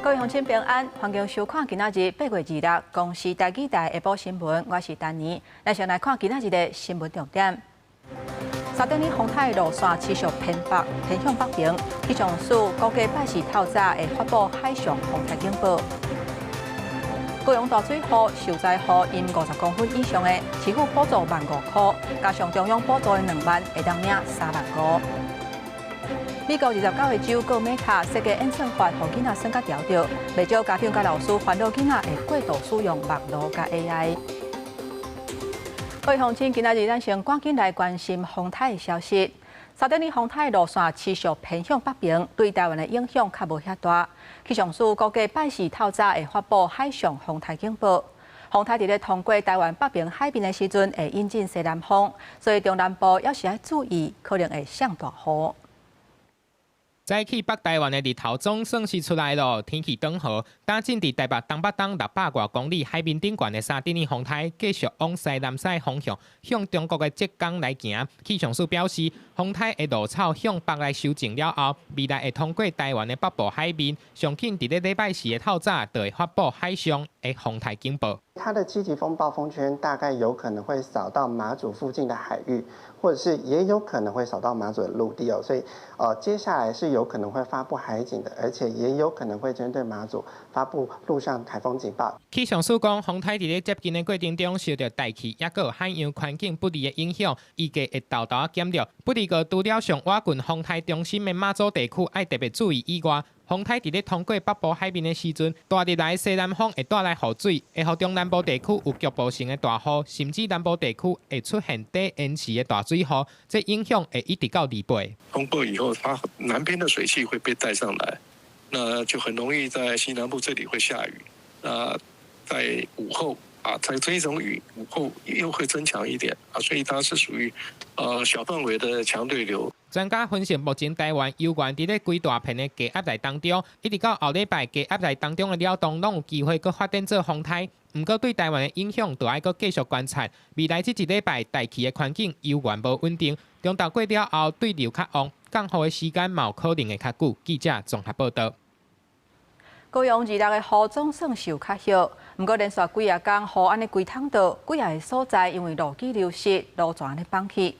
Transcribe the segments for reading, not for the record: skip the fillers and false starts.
各位鄉親平安，歡迎收看今仔日8月26公視台語台下晡新聞，我是丹妮。來先來看今仔日的新聞重點。沙丁魚風台路線持續偏北，偏向北邊，氣象署估計拜四透早會發布海上風台警報。高雄大水雨受災戶淹50公分以上的，市府補助萬5箍，加上中央補助的2萬，會當領3萬5。美國29個州告 Meta 設計演算法，予囡仔耍甲牢著，袂少家長佮老師煩惱囡仔會過度使用網路佮 AI。各位鄉親，今仔日咱先趕緊來關心風台的消息。沙丁魚風台路線持續偏向北邊，對台灣的影響較無遐大。氣象署估計拜四透早會發布海上風台警報。風台佇咧通過台灣北邊海面的時陣，會引進西南風，所以中南部猶是愛注意，可能會上大雨。早起北台灣的日頭總算是出來囉，天氣轉好。打進佇台北東北東600外公里海面頂懸的沙丁魚風台，繼續往西南西方向，向中國的浙江來行。氣象署表示，風台的路草向北來修正了後，未來會通過台灣的北部海面，上緊佇咧禮拜四的透早，就會發布海上的風台警報。它的七級風暴風圈大概有可能會掃到馬祖附近的海域，或者是也有可能會掃到馬祖的陸地哦。所以，接下來是有可能會發布海警的，而且也有可能會針對馬祖發布陸上颱風警報。氣象署講，風台佇咧接近的過程中，受著大氣抑閣有海洋環境不利的影響，預計會沓沓仔減弱。不過，除了上倚近風台中心的馬祖地區愛特別注意以外，風台佇咧通過北部海面的時陣，帶入來西南風會帶來雨水，會予中南部地區有局部性的大雨，甚至南部地區會出現短延時的大水雨，這影響會一直到28。通過以後，它南邊的水汽會被帶上來，那就很容易在西南部這裡會下雨。那在午後啊，在這一種雨午後又會增強一點啊，所以它是屬於小範圍的強對流。專家分析，目前台灣猶原佇咧規大片的低壓帶當中，一直到後禮拜低壓帶當中的擾動攏有機會閣發展做風台。毋過對台灣的影響，就愛閣繼續觀察。未來這一禮拜大氣的環境猶原無穩定，中晝過了後對流較旺，降雨的時間嘛有可能會較久。記者綜合報導。高雄26的雨總算是有較歇，毋過連續幾仔工雨按呢規桶倒，幾仔個所在因為路基流失，路全咧崩去。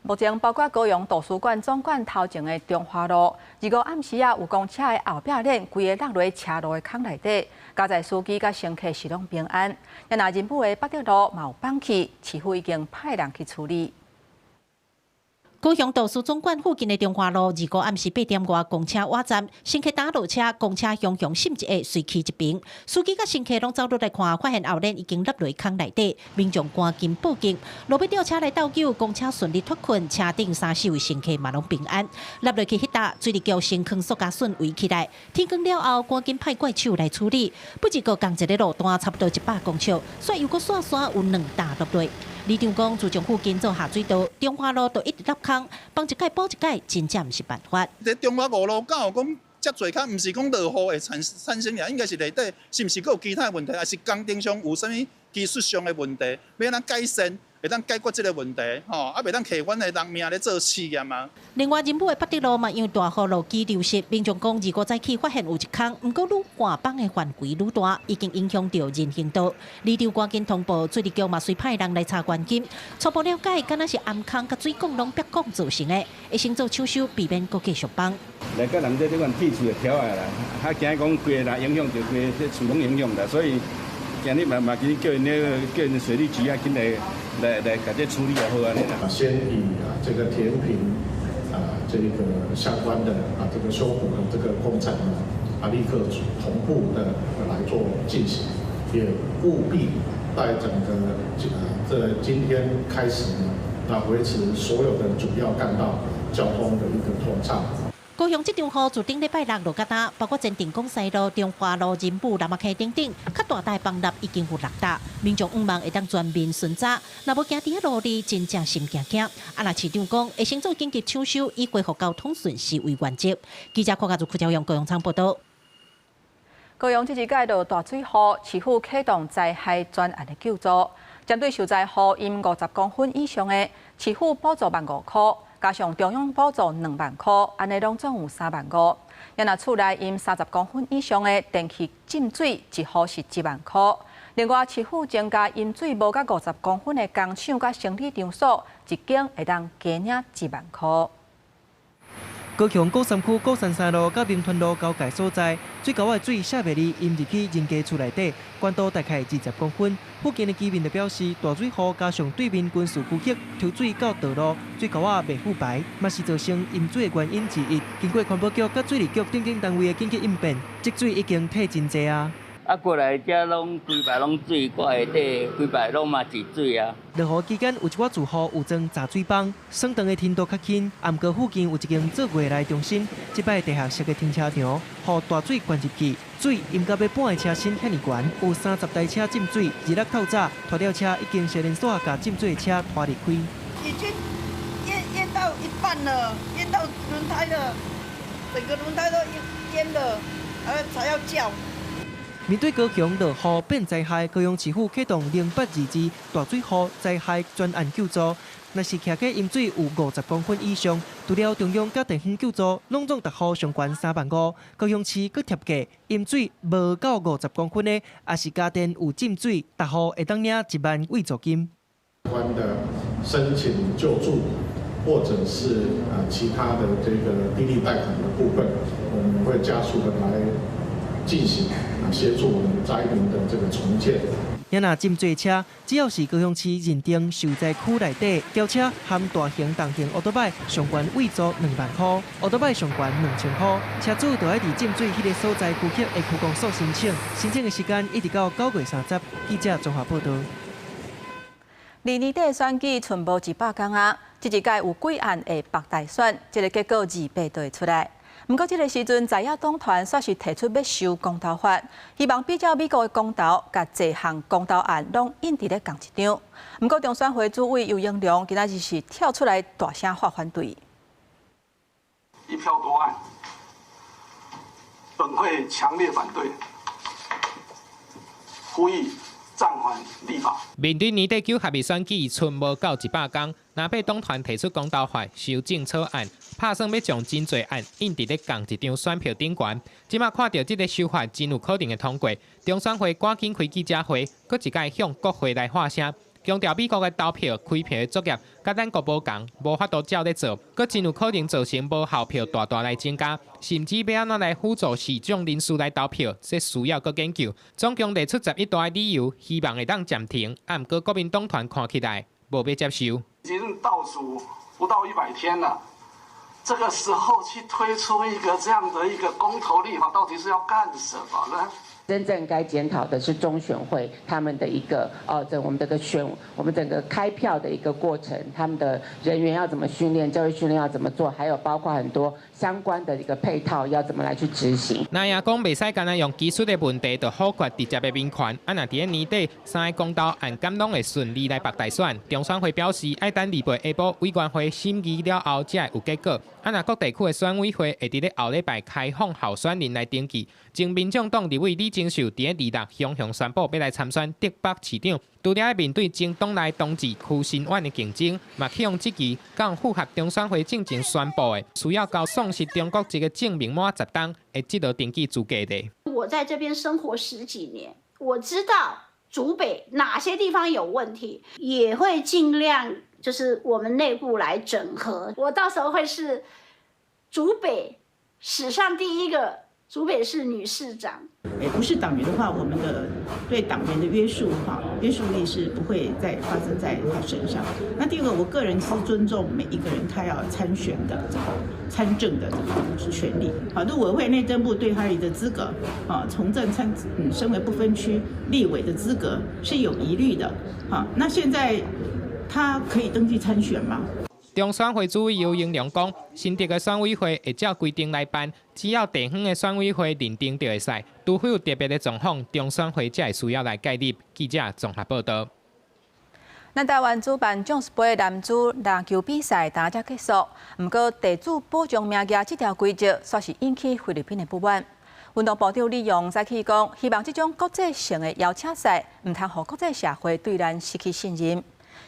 目前包括高雄圖書館總館頭前的中華路，25暗時仔有公車的後壁鏈規个落佇車路的空內底，佳哉司機佮乘客是攏平安。啊若仁武的八德路嘛有崩去，市府已經派人去處理。高雄圖書總館附近的中華路，25暗時8點外，公車倚站，乘客搭落車，公車雄雄閃一下，隨去一邊。司機佮乘客攏走落來看，發現後鏈已經落佇空內底，民眾趕緊報警。路尾吊車來鬥救，公車順利脫困，車頂三四位乘客嘛攏平安。落落去彼搭，水利局先囥塑膠筍圍起來。天光了後，趕緊派怪手來處理。不過仝一个路段差不多100公尺，煞又閣煞煞有兩搭落來。里長講，自從附近做下水道，中華路就一直落空，幫一改補一改，真正毋是辦法。佇中華五路敢有講遮濟空，毋是講落雨會產生爾，應該是內底是毋是閣有其他問題，還是工程上有啥物技術上的問題，欲按怎改善，會當解決這个問題，吼，啊，袂當摕阮的人命咧做試驗啊。另外，仁武的八德路嘛，因為大雨路基流失，民眾講25早起發現有一空，毋過愈換崩的範圍愈大，已經影響著人行道。里長趕緊通報水利局嘛，隨派人來查原因，初步了解，敢若是頷空佮水管攏煏管造成的，會先做搶修，避免閣繼續崩。來佮人這這款鐵厝的條仔啦，較驚講規个影響著規个厝攏影響啦，所以今日嘛嘛緊叫𪜶那个叫𪜶水利局啊，緊來來來共這處理也好按呢啦。先以這個填平這個相關的這個修補的這個工程呢立刻同步的來做進行，也務必在整個這今天開始呢，那維持所有的主要幹道交通的一個通暢。高雄這場雨自頂禮拜六落甲今，包括前鎮公西路、中華路、仁武、南仔溪等等，較大搭崩塌已經有六搭，民眾向望會當全面巡查，若無行佇路裡，真正心驚驚。啊，若市長講會先做緊急搶修，以恢復交通順序為原則。記者郭家如、柯昭陽高雄倉報導。高雄這一擺落大水雨，市府啟動災害專案的救助，針對受災戶淹50公分以上的，市府補助萬5箍。加上中央補助2萬箍，按呢攏總有3萬5。啊若厝內淹30公分以上的電器浸水，一戶是1萬箍。另外，市府增加淹水無到50公分的工廠佮生理場所，一間會當加領1萬箍。高雄鼓山區鼓山三路佮民權路交界所在，水溝仔的水瀉袂離淹入去人家厝內底，懸度大概20公分。附近的居民就表示，大水雨加上對面軍事區域抽水到道路，水溝仔袂復排，嘛是造成淹水的原因之一。經過環保局佮水利局等等單位的緊急應變，積水已經退真濟啊。啊，過來遮攏規排攏水，掛下底規排攏嘛是水啊。落雨期間有一寡住戶有裝雜水泵，省長的程度較輕。啊，毋過附近有一間做月來中心，這擺地下室的停車場，予大水灌入去，水淹到欲半个車身遐爾懸，有30台車浸水。二六透早，拖吊車已經小連紲共浸水的車拖離開。已經淹到一半了，淹到輪胎了，整個輪胎都淹了，才要叫。面對高雄落雨變災害，高雄市府啟動0822大水雨災害專案救助。若是徛過淹水有50公分以上，除了中央佮地方救助，攏總逐戶上懸3萬5。高雄市閣貼價，淹水無到50公分的，抑是家電有浸水，逐戶會當領1萬慰助金。關的申請救助，或者是其他的這個低利貸款的部分，我們會加速的來進行。協助我們災民的這個重建。也若浸水車，只要是高雄市認定受災區內底轎車含大型、重型歐多擺，上懸慰助2萬箍，歐多擺上懸2000箍。車主就愛佇浸水彼个所在區域的區公所申請，申請的時間一直到9月30。記者綜合報導。離年底選舉賰無100工啊，這一屆有幾案會北大選，這个結果28就會出來。毋過，這个時陣在野黨團煞是提出欲修公投法，希望比照美國的公投，共濟項公投案攏印佇咧仝一張。毋過，中選會主委游盈隆今仔日是跳出來大聲發反對。一票多案，本會強烈反對，呼籲暫緩立法。面對年底九合一選舉，賰無夠100工，藍白黨團提出公投法修正草案，拍算欲將真濟案印佇咧仝一張選票頂懸。這馬看著這个修法真有可能會通過，中選會趕緊開記者會，閣一擺向國會來發聲，強調美國的投票開票的作業，佮咱國無仝，無法度照咧做，閣真有可能造成無效票大大來增加，甚至欲按怎來輔助視障人士來投票，這需要閣研究。總共列出11大的理由，希望會當暫停。啊，毋過國民黨團看起來無欲接受。已經倒數不到100天了，這個時候去推出一個這樣的一個公投立法，到底是要幹什麼呢？真正該檢討的是中選會他們的一個哦，這我們這個選，我們整個開票的一個過程，他們的人員要怎麼訓練，教育訓練要怎麼做，還有包括很多相關的一個配套要怎麼來去執行。那也講袂使干焦用技術的問題就否決直接的民權。啊，若佇咧年底三个公投案敢攏會順利來北大選？中選會表示，愛等28下晡委員會審議了後才會有結果。啊，若各地區的選委會會佇咧後禮拜開放候選人來登記。前民眾黨立委李鍾秀佇咧26雄雄宣布欲來參選竹北市長，除了面對前黨內同志柯新遠的競爭，嘛去予質疑，敢有符合中選會進前宣布的，需要交喪失中國籍的證明滿10冬，會得到登記資格的。我在這邊生活十幾年，我知道竹北哪些地方有問題，也會盡量就是我們內部來整合。我到時候會是竹北史上第一個竹北市女市長。不是黨員的話，我們的對黨員的約束哈，約束力是不會再發生在他身上。那第二個，我個人是尊重每一個人他要參選的這個參政的這個權利。好，陸委會內政部對他的資格，啊，從政參身為不分區立委的資格是有疑慮的。好，那現在他可以登記參選嗎？中選會主委游盈隆講，新竹的選委會會照規定來辦，只要地方的選委會認定就會使，除非有特別的狀況，中選會才會需要來介入。記者綜合報導。咱台灣主辦將士杯男子籃球比賽今才結束，毋過地主保障名額這條規則，煞是引起菲律賓的不滿。運動部長李勇早起講，希望這種國際性的邀請賽，毋通予國際社會對咱失去信任。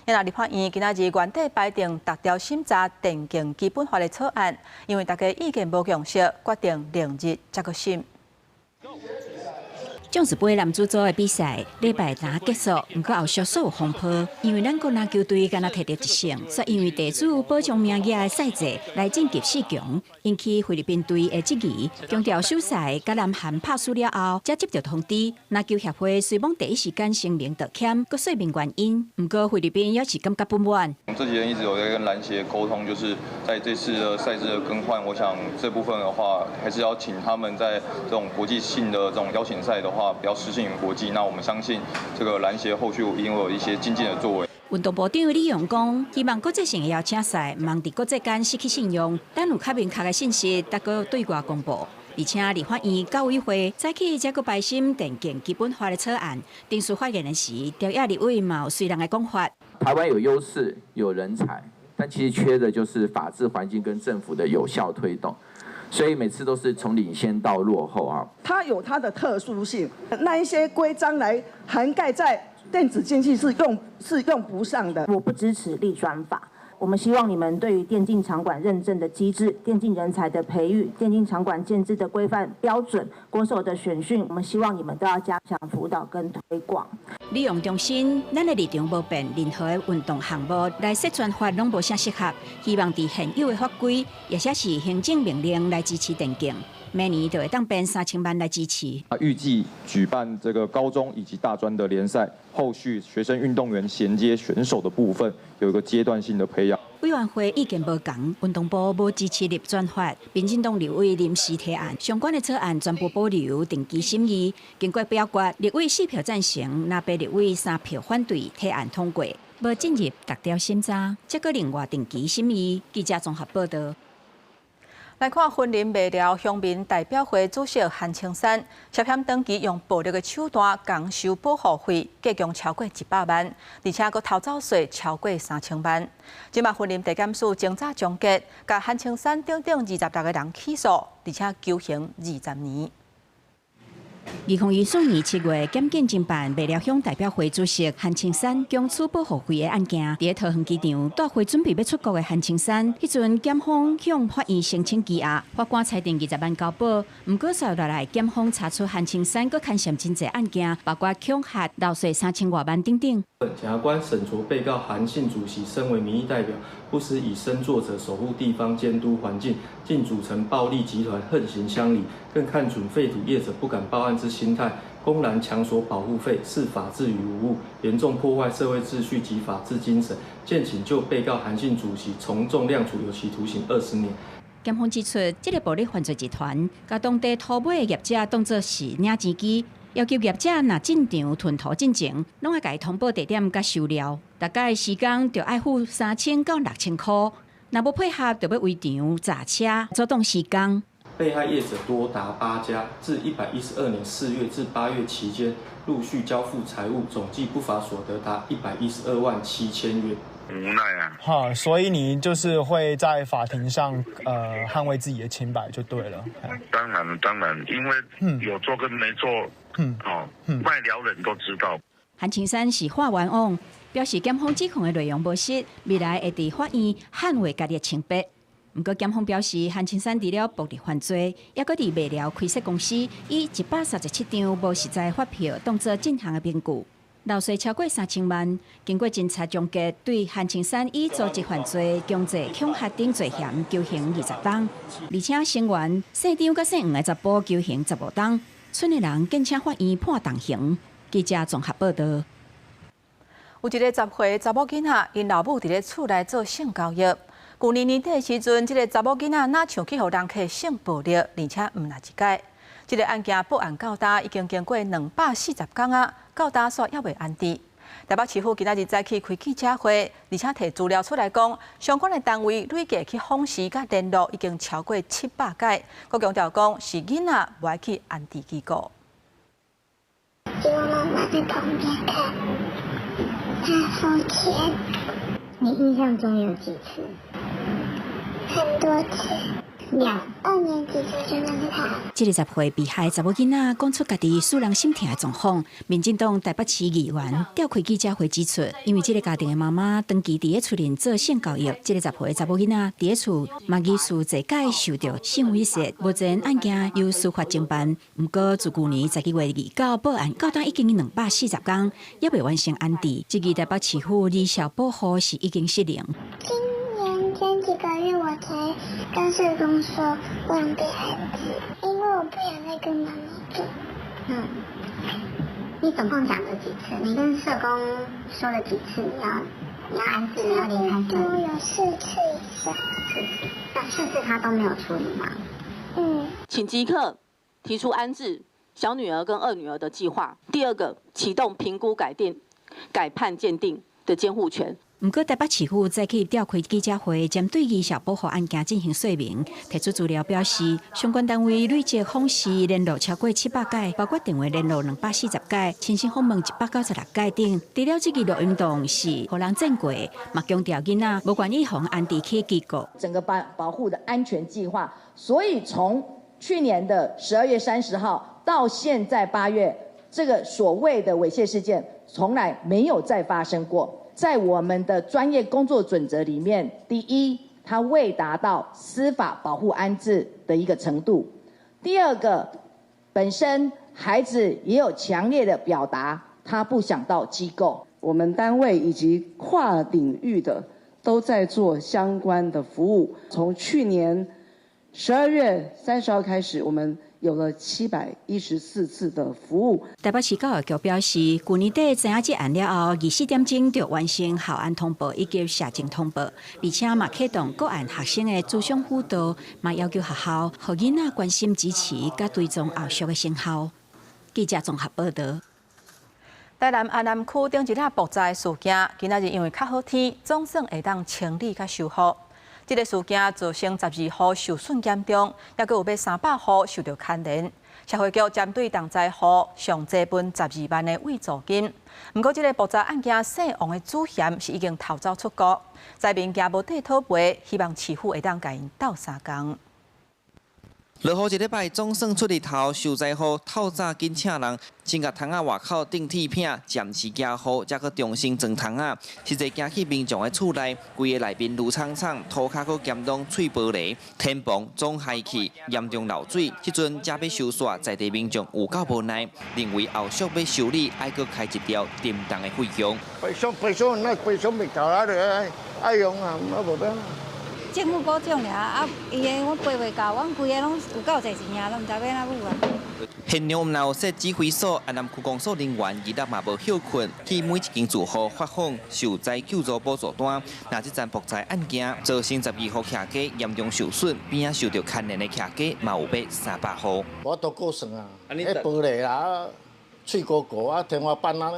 那立法院今仔日原底排定逐条审查电竞基本法的草案，因为大家意见无共识，决定另日才阁审。将士杯男子组的比赛礼拜三结束，毋过后续煞有风波，因为咱国篮球队敢若摕著一胜，煞因为地主保障名额的赛制来晋级四强，引起菲律宾队的质疑。强调首赛佮南韩拍输了后，才接著通知篮球协会虽罔第一时间声明道歉，阁说明原因，毋过菲律宾犹是感觉不满。這幾天一直有在跟籃協溝通，就是在這次的賽制的更換，我想這部分的話，還是要請他們在這種國際性的這種邀請賽的話，不要失信於國際。那我們相信這個籃協後續一定會有一些精進的作為。運動部長李榮講，希望國際性的邀請賽毋通佇國際間失去信用，等有較明確的信息，才閣對外公布。而且立法院九委會早起才閣排審電競基本法的草案，程序發言的時，朝野立委嘛有隨人的講法。台灣有優勢，有人才，但其實缺的就是法治環境跟政府的有效推動。所以每次都是從領先到落後啊。它有它的特殊性，那一些規章來涵蓋在電子競技是用不上的。我不支持立專法。我們希望你們對於電競場館認證的機制、電競人才的培育、電競場館建置的規範標準、國手的選訓，我們希望你們都要加強輔導跟推廣。李榮中心，咱的立場無變，任何的運動項目來設專法攏無啥適合。希望佇現有的法規，或者是行政命令來支持電競，明年就會當編3000萬來支持。預計舉辦這個高中以及大專的聯賽，後續學生運動員銜接選手的部分，有一個階段性的培養。委員會意見無仝，運動部無支持立專法，民進黨立委臨時提案，相關的草案全部保留，定期審議。經過表決，立委4票贊成，藍白立委3票反對，提案通過，無進入逐條審查，這閣另外定期審議。記者綜合報道。來看雲林麥寮鄉民代表會主席韓青山涉嫌長期用暴力的手段共收保護費，計共超過100萬，而且閣偷走稅超過3000萬。這馬雲林地檢署偵查終結，共韓青山等等26個人起訴，而且求刑20年。2014年7月，檢警偵辦麥寮鄉代表會主席韓青山強取保護費的案件，佇桃園機場帶貨準備欲出國的韓青山，彼陣檢方向法院申請羈押，法官裁定20萬交保。毋過隨落來，檢方查出韓青山閣牽涉真濟案件，包括恐嚇、漏稅3000外萬等等。檢察官審酌被告韓姓主席身為民意代表，不思以身作則守護地方監督環境，竟組成暴力集團橫行鄉里，更看準廢土業者不敢報案之心態，公然強索保護費，視法治於無物，嚴重破壞社會秩序及法治精神。建請就被告韓姓主席從重量處有期徒刑20年。檢方指出，這个暴力犯罪集團，共當地土買的業者當作是領錢機，要求業者若進場囤土進前，攏愛共伊通報地點佮收料，大概時工著愛付3000到6000箍，若無配合，就欲圍場砸車，阻擋施工。被害業者多達8家，自112年4月至8月期間，陸續交付財物，總計不法所得達112萬7千元。無奈啊！哈，所以你就是會在法庭上，捍衛自己的清白就對了。當然，當然，因為有做跟沒做，哦，麥寮人都知道。韓青山是喊冤枉，表示檢方指控的內容無實，未來會佇法院捍衛家己的清白。毋過檢方表示，韓青山除了暴力犯罪，猶閣佇麥寮開設公司，以137張無實在發票當做進項的憑據，漏稅超過3000萬。經過偵查終結，對韓青山以組織犯罪、強制恐嚇等罪嫌求刑20冬，而且成員姓張佮姓黃的查埔求刑15冬。村的人建請法院判重刑。記者綜合報道。有一個10歲查某囡仔，𪜶老母佇咧厝內做性交易。舊年年底的時陣，這个查某囡仔若像去予人客性暴力，而且毋但一擺。這个案件報案到今已經經過240天啊，到今煞猶未安置。台北市府今仔日早起開記者會，而且提資料出來講，相關的單位累計去訪視佮聯絡已經超過700擺，閣強調講是囡仔無愛去安置機構。結果媽媽在旁邊看，他付錢。你印象中有幾次？很多次。兩二年級就認識他。這个10歲被害查某囡仔講出家己使人心疼的狀況，民進黨台北市議員召開記者會指出，因為這个家庭的媽媽長期佇咧厝裡做性教育，這个10歲查某囡仔佇咧厝嘛疑似濟擺受著性猥褻，目前案件由司法偵辦。毋過自舊年12月29報案，到今已經240工，猶未完成安置。這個台北市府兒少保護是已經失靈。今年前幾個月我才跟社工說我想被安置，因為我不想再跟媽媽住。嗯，你總共講了幾次？你跟社工說了幾次？你要安置，你要離開？多有4次以上。4次，那4次他都沒有處理嗎？嗯。請即刻提出安置小女兒跟二女兒的計劃。第二個，啟動評估改定、改判鑑定的監護權。毋過台北市府早起召開記者會，針對兒少保護案件進行說明，提出資料表示，相關單位累計訪視聯絡超過700擺，包括電話聯絡240擺，親身訪問196擺等。除了這個錄音檔是予人戰過，嘛強調囡仔無願意予安置去機構。整個保護的安全計劃，所以從去年的12月30號到現在8月，這個所謂的猥褻事件從來沒有再發生過。在我們的專業工作準則裡面，第一，它未達到司法保護安置的一個程度；第二個，本身孩子也有強烈的表達，他不想到機構。我們單位以及跨領域的都在做相關的服務。從去年12月30號開始，我們有了714次的服務。台北市教育局表示，舊年底知影這案了後，24點鐘就完成校安通報以及社情通報，而且嘛啟動個案學生的諮商輔導，嘛要求學校予囡仔關心支持，佮追蹤後續的成效。記者綜合報導。台南安南區頂一粒爆災事件，今仔日因為較好天，總算會當清理佮修復。這个事件造成12戶受損嚴重，猶閣有欲300戶受著牽連。社會局針對重災戶上濟分12萬的慰助金。毋過，這个爆災案件姓王的主嫌是已經逃走出國，災民驚無地討賠，希望市府會當共𪜶鬥相共。落雨一禮拜，總算出日頭，受災戶透早緊請人，先共窗仔外口釘鐵片，暫時遮雨，才閣重新裝窗仔。實際行去民眾的厝內，規个內面滷氅氅，塗跤閣兼攏碎玻璃，天棚總害去，嚴重漏水。這陣才欲修紲，在地民眾有夠無奈，認為後續欲修理，愛閣開一條沉重的費用。賠償賠償，那賠償袂夠啊！就愛用啊，啊無辦法。政府補助爾，啊，伊的阮賠袂夠，阮規个攏有夠濟錢啊，攏毋知欲按怎付啊。現場毋但有設指揮所，安南區公所人員二日嘛無歇睏，去每一間住戶發放受災救助補助單。若這樁爆災案件造成12戶徛家嚴重受損，邊仔受著牽連的徛家嘛有欲300戶。無法度估算啊，彼玻璃啦、碎糊糊啊、天花板啊，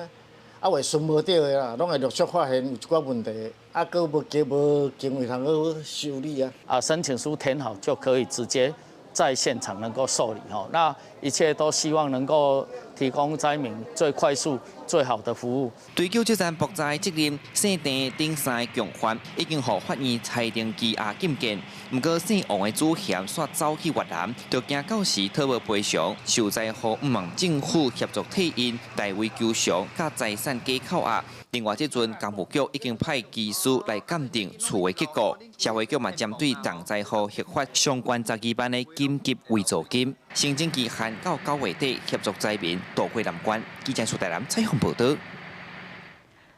啊會順無著的啦，攏會陸續發現有一寡問題，啊，閣無經無經費通去修理啊。啊，申請書填好就可以直接在現場能夠受理吼，那一切都希望能夠提供災民最快速、最好的服務。追究這樁爆災責任，姓鄭等三个共犯已經予法院裁定羈押禁見。毋過姓王的主嫌煞走去越南，就驚到時討無賠償，受災戶毋望政府協助替𪜶代為求償，佮財產假扣押。另外，這陣工務局已經派技師來鑑定厝的結構，社會局嘛針對重災戶核發相關12萬的緊急慰助金，申請期限到9月底，協助災民渡過難關。記者蘇台南採訪報導。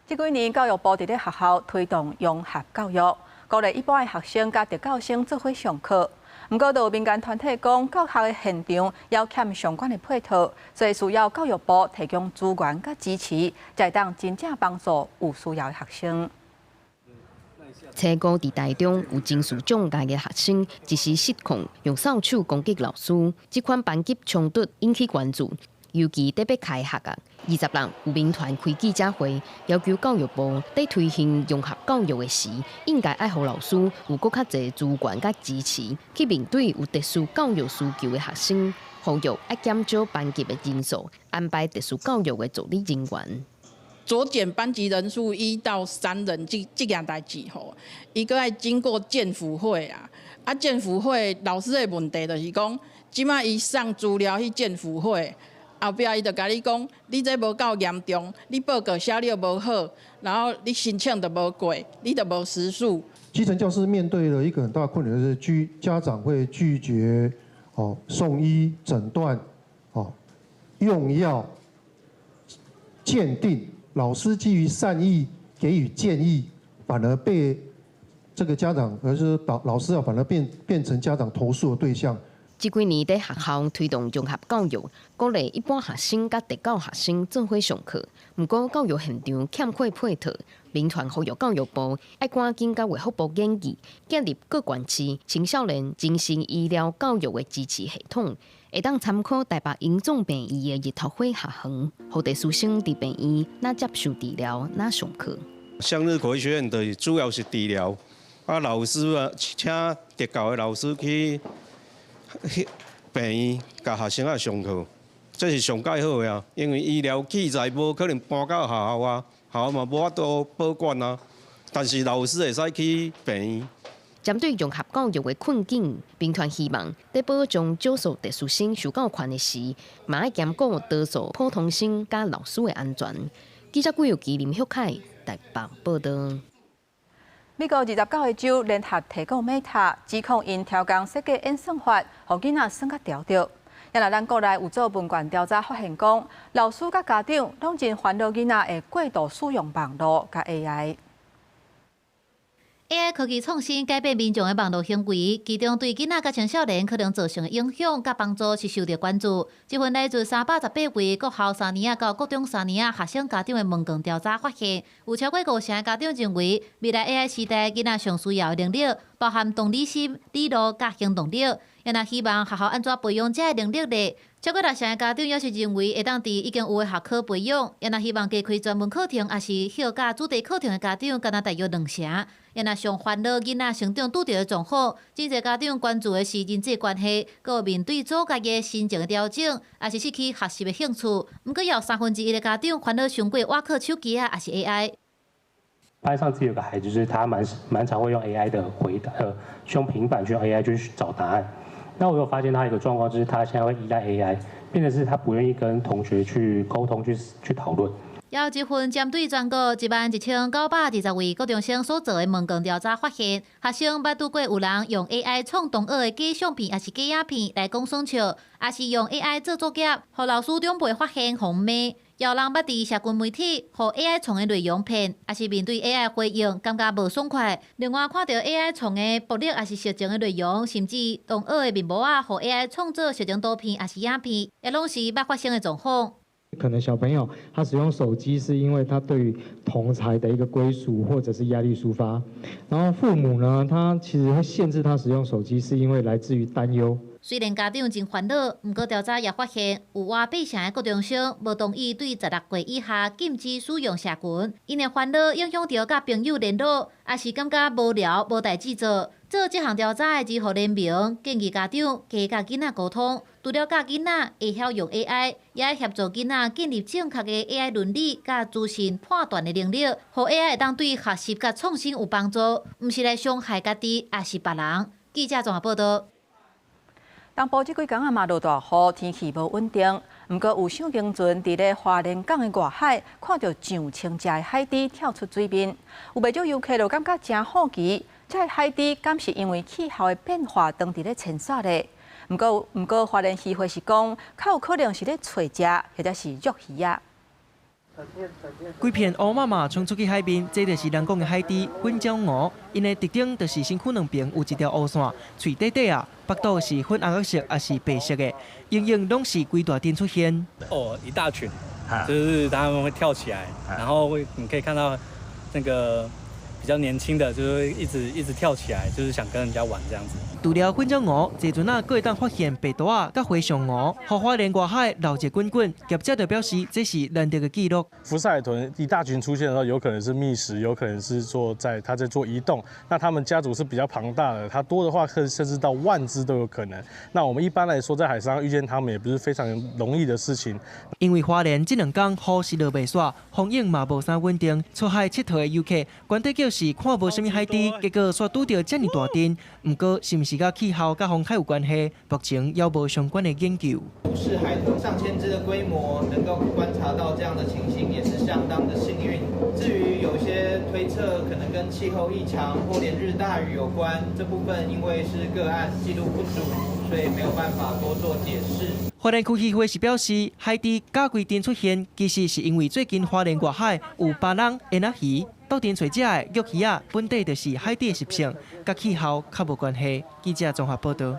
這幾年教育部佇咧學校推動融合教育，鼓勵一般的學生佮特教生做伙上課。毋過，有民間團體講，教學的現場猶欠相關的配套，所以需要教育部提供資源佮支持，才會當真正幫助有需要的學生。初五佇台中有情緒障礙的學生一時失控，用掃帚攻擊老師，這款班級衝突引起關注。尤其佇欲開學啊，20日有民團開記者會，要求教育部佇推行融合教育的時，應該愛予老師有閣較濟資源佮支持，去面對有特殊教育需求的學生，呼籲愛減少班級的人數，安排特殊教育的助理人員。酌減班級人數1到3人這這件代誌吼，伊閣愛經過健輔會啊，啊，健辅會老師的問題就是講，這擺伊送資料去健輔會，後壁伊就共你講，你這無夠嚴重，你報告寫了無好，然後你申請就無過，你就無時數。基層教師面對了一個很大困難，就是家長會拒絕哦送醫診斷、哦用藥鑑定，老師基於善意給予建議，反而被這個家長，而是導老師啊，反而變成家長投訴的對象。這幾年佇學校推動融合教育，鼓勵一般學生佮特教學生做伙上課。毋過教育現場欠缺配套，民團呼籲教育部愛趕緊佮衛福部研議，建立各縣市青少年精神醫療教育的支持系統，會當參考台北榮總病院的日托會學園，予特殊生佇病院若接受治療，若上課。向日葵學院的主要是治療，啊老師啊請特教的老師去病院共學生仔上課，這是上蓋好的啊，因為醫療器材無可能搬到學校啊，學校嘛無法度保管啊，但是老師會使去病院。針對融合教育的困境，民團希望佇保障少數特殊生受教權的時，嘛愛兼顧多數普通生佮老師的安全。記者郭有基、林旭凱台北報道。美國29個州聯合提告 Meta，指控𪜶超工設計演算法，予囡仔耍甲著著。也若咱國內有做問卷調查，發現講老師佮家長攏真煩惱囡仔會過度使用網路佮 AI。 AI 科技創新改變民眾的網路行為，其中對囡仔佮青少年可能造成的影響佮幫助是受著關注。這份來自318位國校3年仔到國中3年仔學生家長的問卷調查發現，有超過五成的家長認為，未來 AI 時代囡仔上需要的能力，包含同理心、理路佮行動力。也若希望學校按怎培養這个能力咧？超過六成的家長也是認為會當佇已經有的學科培養，也若希望加開專門課程，抑是歇教主題課程的家長，敢若大約兩成。也若上煩惱囡仔成長拄著的狀況，真濟家長關注的是人際關係，閣面對做家己心情的調整，抑是失去學習的興趣。毋過，有1/3的家長煩惱傷過倚靠手機仔，抑是 AI。班上自己有個孩子，就是他蠻常會用 AI 的回答，用平板去用 AI 去找答案。那我有發現他一個狀況，就是他現在會依賴 AI，變成是他不願意跟同學去溝通、去討論。有一份針對全國11,922位高中生所做的問卷調查發現，學生捌拄過有人用 AI 創同學的假相片，抑是假影片來講耍笑，抑是用 AI 做作業，予老師長輩發現予罵。有人捌佇社群媒體予 AI 創的內容騙，抑是面對 AI 回應感覺無爽快。另外看著 AI 創的暴力抑是色情的內容，甚至同學的面膜仔予 AI 創作色情圖片抑是影片，也攏是捌發生的狀況。可能小朋友他使用手機是因為他對於同儕的一個歸屬或者是壓力抒發，然後父母呢，他其實會限制他使用手機，是因為來自於擔憂。雖然家長真煩惱，毋過調查也發現，有倚八成的國中生無同意對16歲以下禁止使用社群，𪜶的煩惱影響著佮朋友聯絡，抑是感覺無聊無代誌做。做這項調查的兒福聯盟建議家長加佮囡仔溝通，除了教囡仔會曉用 AI，也愛協助囡仔建立正確的 AI 倫理佮資訊判斷的能力，予 AI 會當對學習佮創新有幫助，毋是來傷害家己，抑是別人。記者綜合報道。東部這幾工仔嘛落大雨，天氣無穩定。毋過有小型船佇咧花蓮港的外海，看著上千隻的海豬跳出水面，有袂少遊客就感覺誠好奇，這个海豬敢是因為氣候的變化當佇咧遷徙咧？毋過花蓮漁會是講，較有可能是咧揣食，或者是虐魚仔。規片烏麻麻衝出去海面，這就是人講的海豬粉鳥鰻。𪜶的特徵就是身軀兩邊有一條烏線，喙短短仔，腹肚是粉紅色抑是白色的，營養攏是規大陣出現。哦，一大群，就是他們會跳起來，然後會你可以看到那個比較年輕的，就是一直一直跳起來，就是想跟人家玩這樣子。除了粉鳥鰻，坐船仔閣會當發現白肚仔佮和尚鰻，予花蓮外海鬧熱滾滾。業者就表示這是難得的紀錄。福士海豚一大群出現的時候，有可能是覓食，有可能是做在它在做移動。那他們家族是比較龐大的，它多的話，可甚至到萬隻都有可能。那我們一般來說，在海上遇見他們也不是非常容易的事情。因為花蓮這兩工雨是落袂煞，風湧嘛無啥穩定，出海𨑨迌的遊客，懸底叫示看無啥物海豬，結果煞拄著遮爾大陣。毋過，是毋是佮氣候佮風海有關係？目前猶無相關的研究。是海豚上千隻的規模，能夠觀察到這樣的情形，也是相當的幸運。至於有些推測可能跟氣候異常或連日大雨有關，這部分因為是個案記錄不足，所以沒有辦法多做解釋。花蓮區漁會是表示，海豬假規陣出現，其實是因為最近花蓮外海有巴人、煙仔魚，鬥陣揣食的玉魚仔，本底就是海豬的習性，佮氣候較無關係。記者綜合報道。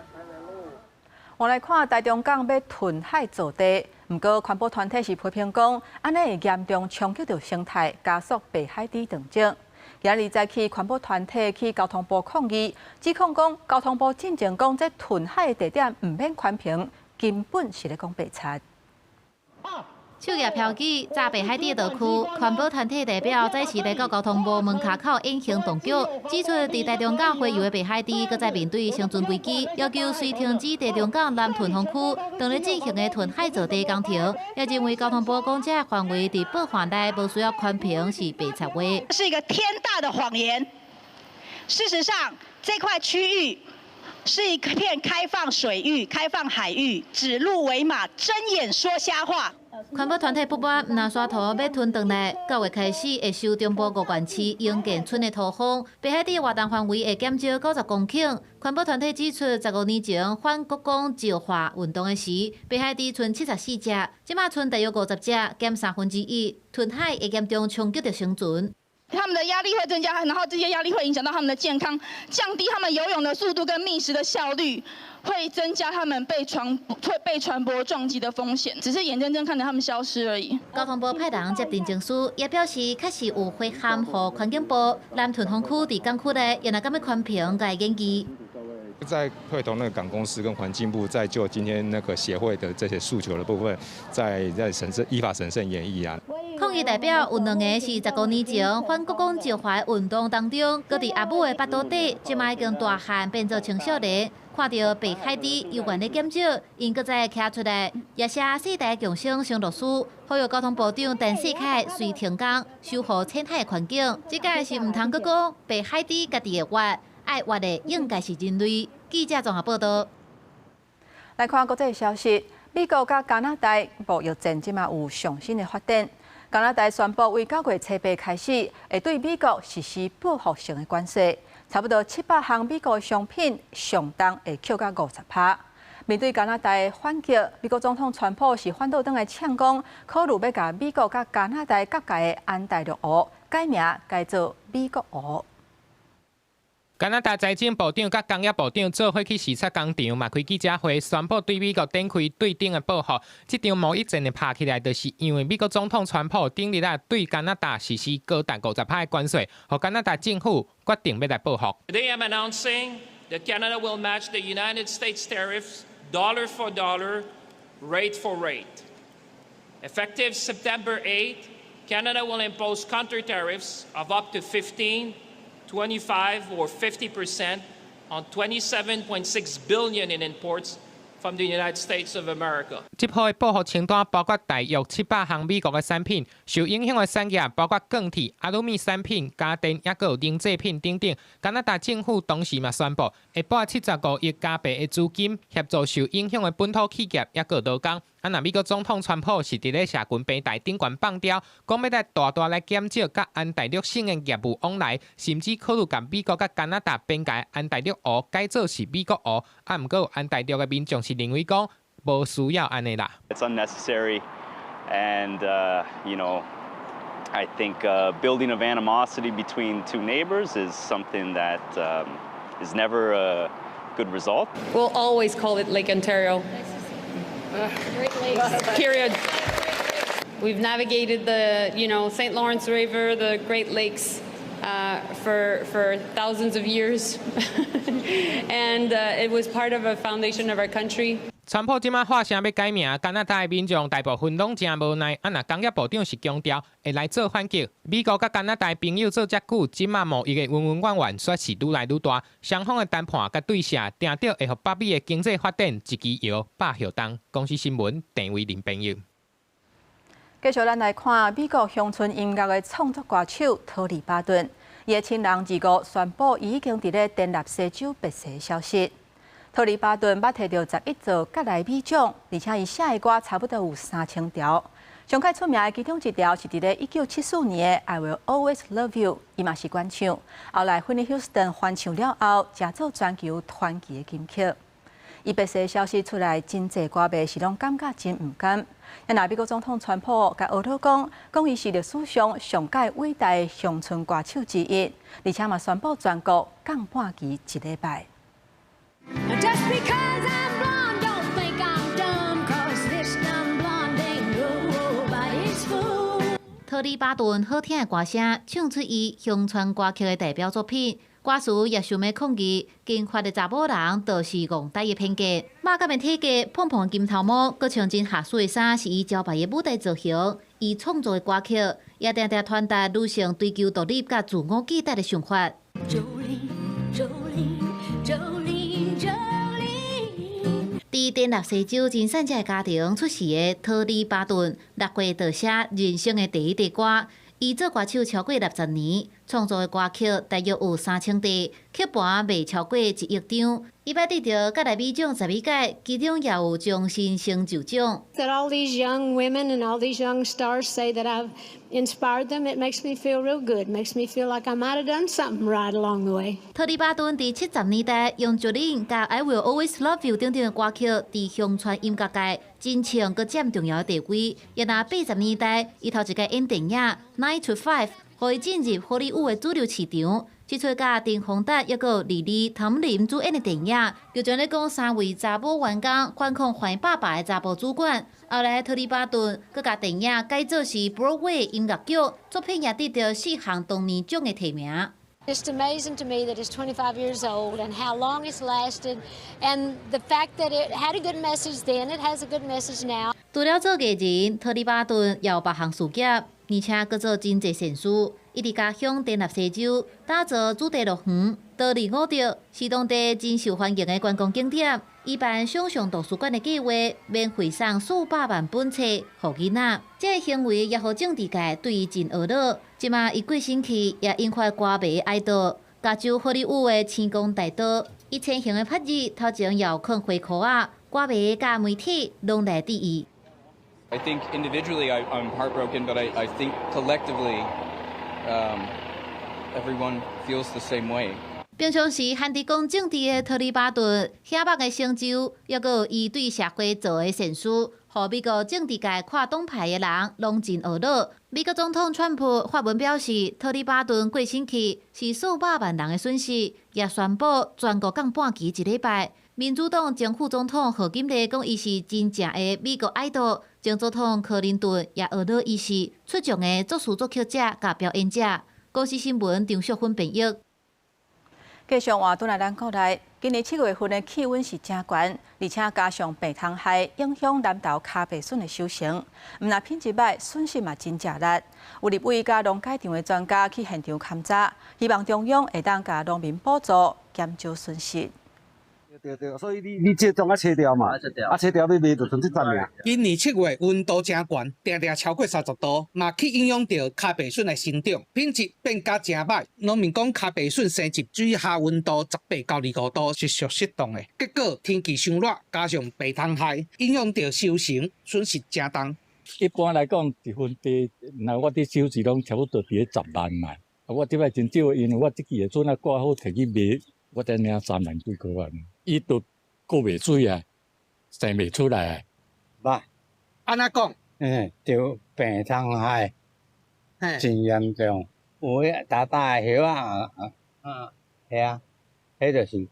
我來看台中港欲吞海造地，毋過環保團體是批評講，按呢會嚴重衝擊著生態，加速白海豬斷絕。今日早起，環保團體去交通部抗議，指控講交通部進前講這吞海的地點毋免環評，根本是咧講白賊。手舉標記，炸白海豬的地區，環保團體代表早時來到交通部門跤口演行動腳，指出佇台中港洄游的白海豬，閣再面對生存危機，要求隨停止台中港南屯風區當咧進行的吞海造地工程，也認為交通部講這個範圍佇報範內無需要環評是白賊話。是一個天大的謊言。事實上，這塊區域是一片開放水域、開放海域，指鹿為馬，睜眼說瞎話。環保團體不滿，毋但沙塗欲吞轉來，9月開始會收中部五縣市營建村的土方，白海豬活動範圍會減少90公頃。環保團體指出，15年前反國光石化運動的時，白海豬賰74隻，這馬賰大約50隻，減1/3。吞海會嚴重衝擊著生存。他們的壓力會增加，然後這些壓力會影響到他們的健康，降低他們游泳的速度跟覓食的效率，會增加他們被船舶撞擊的風險。只是眼睜睜看著他們消失而已。交通部派人接陳情書，也表示確實有回函予環境部南屯風區佇港區內，也若敢欲環評共研議。在會同那個港公司跟環境部，在就今天那個協會的這些訴求的部分，在審慎依法審慎研議啊。抗議代表有兩個是15年前反國光石化運動當中，閣佇阿母的腹肚底，這馬已經大漢變做青少年，看著白海豬猶原咧減少，𪜶閣再徛出來，也寫世代共生承諾書，呼籲交通部長陳世凱隨停工守護淺海環境。這擺是毋通閣講白海豬家己會活，愛活的應該是人類。記者綜合報道。來看國際消息，美國佮加拿大貿易戰這馬有上新的發展。加拿大宣布，為9月初8開始，會對美國實施報復性的關稅，差不多700項美國商品上重會扣到50%。面對加拿大的反擊，美國總統川普是反倒轉來嗆講，考慮欲共美國佮加拿大國界的安大略湖改名改做美國湖。加拿大財政部長佮工業部長做伙去視察工廠，嘛開記者會宣布對美國展開對等的報復。這場貿易戰的拍起來，就是因為美國總統川普頂日啊對加拿大實施高達50%的關稅，予加拿大政府決定欲來報復。 Today I'm announcing that Canada will match the United States tariffs dollar for dollar, rate for rate. Effective September 8, Canada will impose counter tariffs of up to 15, 25 or 50% on 27.6 billion in imports from the United States of America. 這波的報復清單包括大約700項美國的產品，受影響的產業包括鋼鐵、阿魯米產品、家電，抑閣有奶製品等等。加拿大政府同時嘛宣布，會撥75億加幣的資金協助受影響的本土企業，抑閣勞工。啊，若美國總統川普是佇咧社群平台頂懸放刁，講欲來大大來減少佮安大略省的業務往來，甚至考慮共美國佮加拿大邊界安大略湖改做是美國湖。啊，毋過有安大略的民眾是認為講無需要按呢啦。 It's unnecessary, and I think building of animosity between two neighbors is something that is never a good result. We'll always call it Lake Ontario. Great Lakes. Period. We've navigated the St. Lawrence River, the Great Lakes for thousands of years. And it was part of a foundation of our country. 川普這馬喊聲欲改名，加拿大的民眾大部分攏誠無奈。啊，若工業部長是強調會來做反擊。美國佮加拿大朋友做遮久，這馬貿易的恩恩怨怨，煞是愈來愈大。雙方的談判佮對峙，定著會予北美的經濟發展一支搖百搖動。公視新聞鄭偉林編譯。繼續咱來看美國鄉村音樂的創作歌手桃莉巴頓。伊的親人25宣布，伊已經佇咧田納西州煏逝的消息。桃莉巴頓捌提著11座葛萊美獎，而且伊寫的歌差不多有3000條。上蓋出名的其中一條是佇咧1974年的《I Will Always Love You》，伊嘛是原唱。後來惠妮休斯頓翻唱了後，成做全球傳奇的金曲。伊煏逝的消息出來，真濟歌迷是攏感覺真毋甘。若美國總統川普共呵咾講，講伊是歷史上上蓋偉大的鄉村歌手之一，而且嘛宣布全國降半旗一禮拜。 Just because I'm blonde, don't think I'm dumb, 'cause this dumb blonde ain't nobody's fool. 桃莉巴頓好聽的歌聲，唱出伊鄉村歌曲的代表作品。歌詞也想欲抗議金髮的查某人就是戇呆的偏見。肉感的體格、蓬蓬金頭毛，閣穿真合適的衫，是伊招牌的舞台造型。伊創作的歌曲也定定傳達女性追求獨立佮自我期待的想法。 Jolene, Jolene, Jolene, Jolene. 佇田納西州真散者的家庭出世的桃莉巴頓，6歲就寫人生的第一支歌。伊做歌手超過60年，創作的歌曲大約有3000塊，曲盤賣超過1億張。伊捌得著葛萊美獎12屆，其中也有終身成就獎。 That all these young women and all these young stars say that I've inspired them, it makes me feel real good. Makes me feel like I might have done something right along the way. 桃莉巴頓佇70年代用《Jolene》佮《I Will Always Love You》等等的歌曲，佇鄉村音樂界真唱閣佔重要的地位。也若80年代，伊頭一擺演電影《Nine to Five》，予伊進入好萊塢的主流市場。這齣佮陳宏達抑閣莉莉湯姆林主演的電影，劇情咧講三位查某員工反抗壞爸爸的查埔主管。後來桃莉巴頓閣共電影改做是 Broadway 音樂劇，作品也得著四項東尼獎的提名。 It's amazing to me that it's 25 years old and how long it's lasted, and the fact that it had a good message then, it has a good message now. 除了做藝人，桃莉巴頓也有別項事業，而且閣做真濟善事。伊佇家鄉田納西州打造主題樂園，多利伍德是當地真受歡迎的觀光景點。伊辦想像圖書館的計劃，免費送數百萬本冊予囡仔。這個行為也予政治界對伊真呵咾。這馬伊過身去，也引發歌迷哀悼。加州好萊塢的星光大道，伊前行的拍子頭前也有囥花箍仔，歌迷佮媒體攏來致意。 I think individually I'm heartbroken, but I think collectively, everyone feels the same way. 平常時限佇講政治的桃莉巴頓，顯目的成就，抑閣有伊對社會做的善事，予美國政治界跨黨派的人攏真呵咾。美國總統川普發文表示，桃莉巴頓過身去是數百萬人的損失，也宣布全國降半旗一禮拜。民主黨前副總統賀錦麗講，伊是真正的美國愛豆。前總統柯林頓也呵咾伊是出眾的作詞作曲者佮表演者。公視新聞張淑芬編譯。繼續換轉來咱國內，今年7月份的氣溫是誠懸，而且加上病蟲害影響南投跤白筍的收成，毋但品質䆀，損失嘛真正力。有立委佮農改場的專家去現場勘查，希望中央會當共農民補助，減少損失。對對，所以你這種啊切掉嘛，啊切掉你賣就剩這十爾。今年7月溫度誠懸，定定超過30度，嘛去影響著跤白筍的生長，品質變甲誠䆀。農民講跤白筍生植水下溫度18到25度是上適當的，結果天氣傷熱，加上病蟲害，影響著收成，損失誠重。一般來講，一分地，若我佇收時攏差不多佇咧10萬嘛。啊，我這擺真少，因為我這季的筍仔掛好提去賣，我才領3萬幾箍仔。伊都顧袂水啊，生袂出來。䆀，按怎講？嗯，著病蟲害，真嚴重。有迄大大的葉仔，啊，係啊，彼就是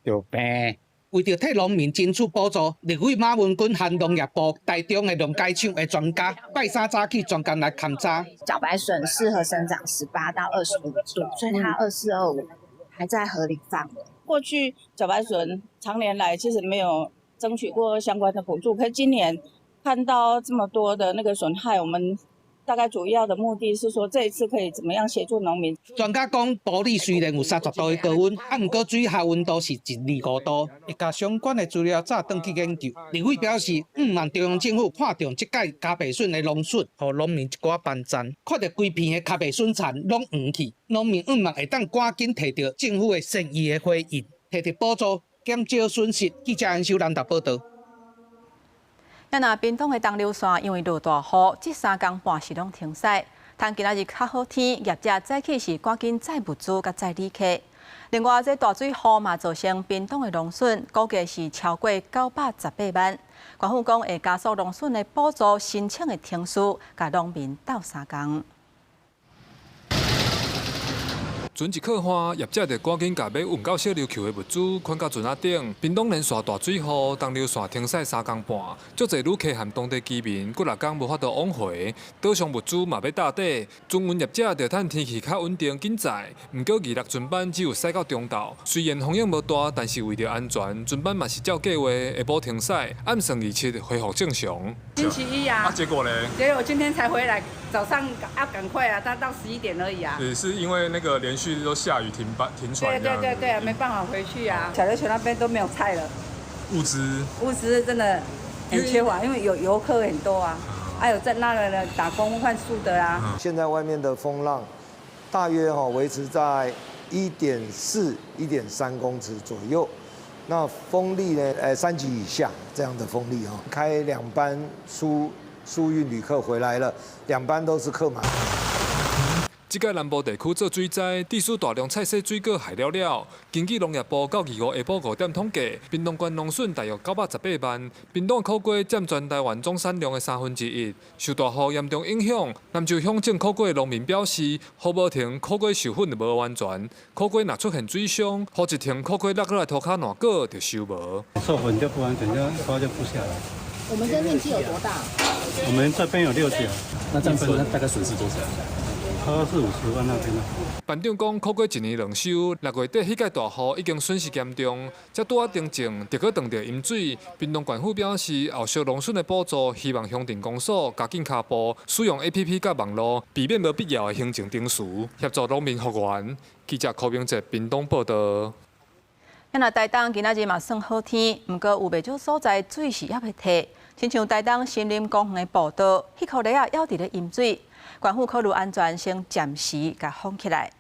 著病。為著替農民爭取補助，立委馬文君和農業部台中的農改場的專家，拜三早起專工來勘查。茭白筍適合生長18到25度，所以它24、25還在合理範圍。過去茭白筍長年來其實沒有爭取過相關的補助，可是今年看到這麼多的那個損害，我們大概主要的目的是說，這一次可以怎麼樣協助農民？專家講，埔里雖然有30度的高溫，啊，毋過水下溫度是1、25度，會共相關的資料早轉去研究。立委表示，向望中央政府看重這屆跤白筍的農損，予農民一寡幫贊。看著規片的跤白筍田攏黃去，農民向望會當趕緊提著政府的善意的回應，提著補助，減少損失。記者安修南投報道。啊，若屏東的東流線因為落大雨，這三工半是攏停駛。趁今仔日較好天，業者早起是趕緊載物資佮載旅客。另外，這大水雨嘛造成屏東的農損，估計是超過918萬。縣府講會加速農損的補助申請的程序，共農民鬥相共。船一靠岸，業者就趕緊共欲運到小琉球的物資款到船仔頂。屏東連續大水雨，東流線停駛三工半，足濟旅客和當地居民幾若工無法度往回。島上物資嘛欲搭底，船運業者就趁天氣較穩定緊載。毋過二六船班只有駛到中晝，雖然風影無大，但是為著安全，船班嘛是照計劃下晡停駛，按算二七恢復正常。星期一啊。啊，結果呢？結果今天才回來，早上要趕快啊，到11點而已啊。也是因為那個連續都下雨停班停船。對對對對，沒辦法回去啊。小琉球那邊都沒有菜了。物資。物資真的很缺乏，因為有遊客很多啊，還有在那個呢打工換宿的啊。現在外面的風浪大約哈維持在1.4、1.3公尺左右，那風力呢？3級以下這樣的風力哦，開兩班輸運旅客回來了，兩班都是客滿。這屆南部地區做水災，致使大量菜色水果害了了。根據農業部到25下晡5點統計，屏東縣農損大約918萬，屏東苦瓜佔全台灣總產量的1/3。受大雨嚴重影響，南州鄉種苦瓜的農民表示，雨無停，苦瓜授粉就無完全。苦瓜若出現水傷，雨一停，苦瓜落落來塗跤爛果就收無。授粉就不完全，就瓜就不下來。我們這面積有多大？我們這邊有6甲，那這樣子大概損失多少？四五十萬那邊啦。班長講，苦瓜一年兩收，6月底彼屆大雨已經損失嚴重，才拄仔停種，就閣撞著淹水。屏東縣府表示，後續農損的補助，希望鄉鎮公所加緊跤步，使用 APP 佮網路，避免無必要的行政程序，協助農民復原。記者柯明哲屏東報道。啊，台東今仔日嘛算好天，毋過有袂少所在水是猶未退，親像台東森林公園的步道，彼箍犁仔猶佇咧淹水。縣府考慮安全，先暫時共封起來。